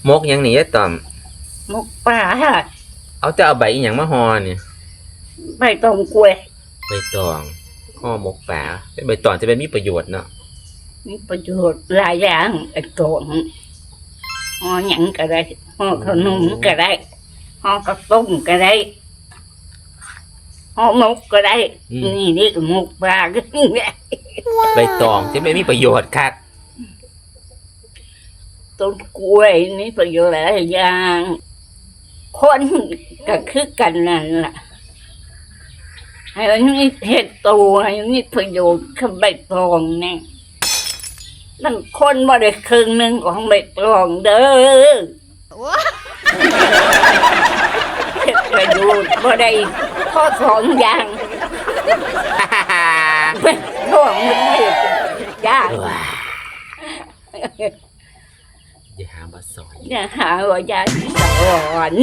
ໝົກຫຍັງນີ້ຍາຍຕ້ອມ? ໝົກປາ. ເອົາ ເຈົ້າເອົາໃບອີ່ຫຍັງມາຫໍ່ນີ້? ໃບຕອງກ້ວຍ. ໃບຕອງ ຫໍ່ໝົກປາ. ເປັນໃບຕອງຈະແມ່ນມີປະໂຫຍດເນາະ. ມີປະໂຫຍດຫຼາຍຢ່າງ ໃບຕອງ. ຫໍ່ຫຍັງກະໄດ້, ຫໍ່ເຂົ້າໜົມກະໄດ້, ຫໍ່ເຂົ້າຕົ້ມກະໄດ້, ຫໍ່ໝົກກະໄດ້. ອືມ ນີ້ເດ້ໝົກປາ. ໃບຕອງຈະແມ່ນມີປະໂຫຍດຄັກ. ຕົ້ນກ້ວຍມີປະໂຫຍດຫຼາຍຢ່າງ. ຄົນກະຄືກັນນັ້ນລະ ໃຫ້ມັນມີເຮັດໂຕໃຫ້ມີປະໂຫຍດ ຄືໃບຕອງນີ້. ບາງຄົນບໍ່ໄດ້ເຄິ່ງໜຶ່ງຂອງໃບຕອງເດີ້. ໂອ້ ເຮັດປະໂຫຍດບໍ່ໄດ້ພໍສອງຢ່າງ. ໃບຕອງມັນເຮັດຢາກ. ຢ່າຫາມາສອນ. ຢ່າຫາວ່າຢາກສອນ.